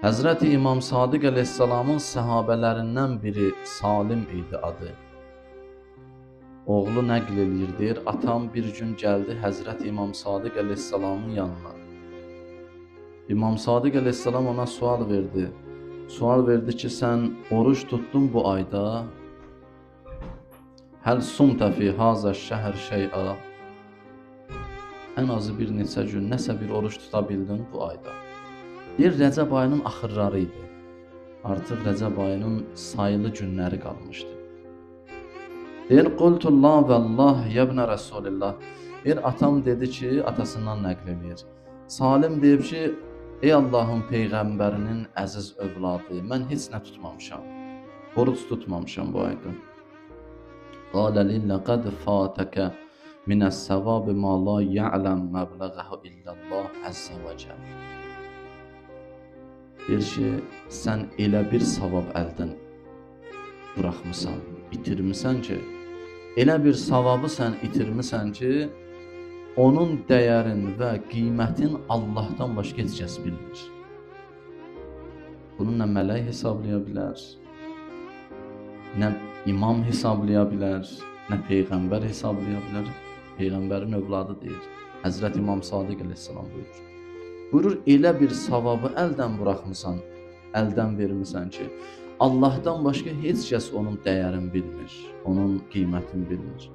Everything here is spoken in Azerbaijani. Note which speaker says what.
Speaker 1: Həzrəti İmam Sadiq əleyhissalamın səhabələrindən biri Salim idi adı. Oğlu nəql eləyir, deyir, atam bir gün gəldi Həzrəti İmam Sadiq əleyhissalamın yanına. İmam Sadiq əleyhissalam ona sual verdi. Sual verdi ki, sən oruç tutdun bu ayda? Həl sumtə fi hazə şəhr şey'a? Ən azı bir neçə gün nəsə bir oruç tuta bildin bu ayda. Deyir, Rəcəb ayının axırları idi. Artıq Rəcəb ayının sayılı günləri qalmışdı. Deyir, qultu la vəllah yəbnə Rəsulillah. Deyir, atam dedi ki, atasından nəql eləyir. Salim deyib ki, ey Allahın Peyğəmbərinin əziz övladı, mən heç nə tutmamışam. Oruc tutmamışam bu ayda. Qalə li ləqəd fatəkə minəs-səvabi ma la ya'ləm məbləğəhu illallah əzzə və cəl. Deyir ki, sən elə bir savab əldən buraxmısan, itirmisən ki, elə bir savabı sən itirmisən ki, onun dəyərin və qiymətin Allahdan başqa heç kəs bilmir. Bunu nə mələk hesablaya bilər, nə imam hesablaya bilər, nə peyğəmbər hesablaya bilər. Peyğəmbərin övladı deyir. Həzrət İmam Sadiq əleyhissalam buyurur. Buyurur, elə bir savabı əldən buraxmısan, əldən vermisən ki, Allahdan başqa heç kəs onun dəyərini bilmir, onun qiymətini bilmir.